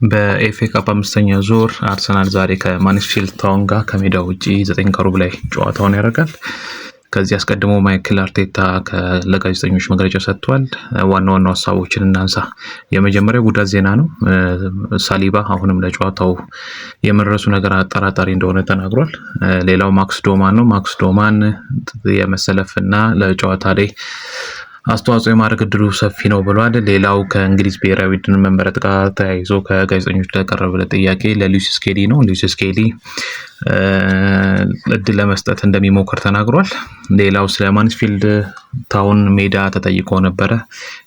በኤፍኤ ካፕ አምስተኛ ዙር አርሰናል ዛሬ ከማንስፊልድ ታውን ጋር ከሜዳው ውጪ 9:15 ላይ ጨዋታውን ያደርጋል። ከዚህ አስቀድሞ ማይክል አርቴታ ለጋዜጠኞች መግለጫ ሰጥቷል። ዋና ዋና ሀሳቦችን እናንሳ። የመጀመሪያው ጉዳት ዜና ነው። ሳሊባ አሁንም ለጨዋታው የመድረሱ ነገር አጠራጣሪ እንደሆነ ተናግሯል። ሌላው ማክስ ዶማን ነው። ማክስ ዶማን የመሰለፍና ለጨዋታ ላይ አስተዋጽኦ የማድረግ እድሉ ሰፊ ነው ብሏል። ሌላው ከእንግሊዝ ብሔራዊ ቡድን መመረጥ ጋር ተያይዞ ከጋዜጠኞች ለቀረበለት ጥያቄ ለሉዊስ ስኬሊ ነው። ሉዊስ ስኬሊ እድል ለመስጠት እንደሚሞክር ተናግሯል። ሌላው ስለ ማንስፊልድ ታውን ሜዳ ተጠይቆ ነበረ።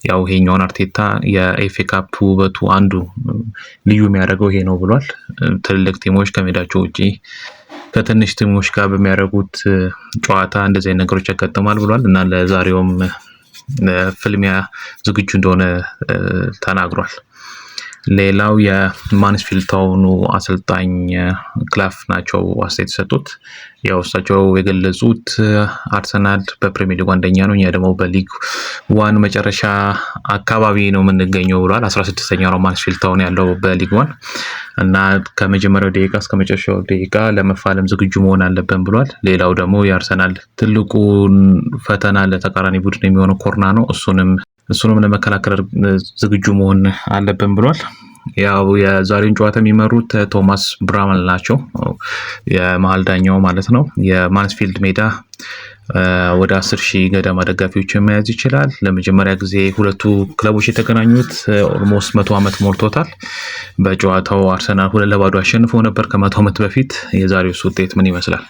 ያው ይሄኛውን አርቴታ የኤፍኤ ካፕ ውበቱ አንዱ ልዩ የሚያደርገው ይሄ ነው ብሏል። ትልልቅ ቲሞች ከሜዳቸው ውጪ ከትንሽ ቲሞች ጋር በሚያደርጉት ጨዋታ እንደዚህ አይነት ነገሮች ያጋጥማል ብሏል እና ለዛሬውም ፍልሚያ ዝግጁ እንደሆነ ተናግሯል። ሌላው የማንስፊልድ ታውኑ አሰልጣኝ ክላፍ ናቸው አስተያየት የሰጡት። ያው እሳቸው የገለጹት አርሰናል በፕሪሚየር ሊጉ አንደኛ ነው፣ እኛ ደግሞ በሊግ ዋን መጨረሻ አካባቢ ነው የምንገኘው ብሏል። 16ኛ ነው ማንስፊልድ ታውን ያለው በሊግ ዋን እና ከመጀመሪያው ደቂቃ እስከ መጨረሻው ደቂቃ ለመፋለም ዝግጁ መሆን አለብን ብሏል። ሌላው ደግሞ የአርሰናል ትልቁን ፈተና ለተቃራኒ ቡድን የሚሆነው ኮርና ነው። እሱንም ለመከላከል ዝግጁ መሆን አለብን ብሏል። ያው የዛሬውን ጨዋታ የሚመሩት ቶማስ ብራመል ናቸው፣ የመሀል ዳኛው ማለት ነው። የማንስፊልድ ሜዳ ወደ 10,000 ገደማ ደጋፊዎችን መያዝ ይችላል። ለመጀመሪያ ጊዜ ሁለቱ ክለቦች የተገናኙት almost 100 ዓመት ሞልቶታል። በጨዋታው አርሰናል 2-0 አሸንፎ ነበር ከ100 ዓመት በፊት። የዛሬውስ ውጤት ምን ይመስላል?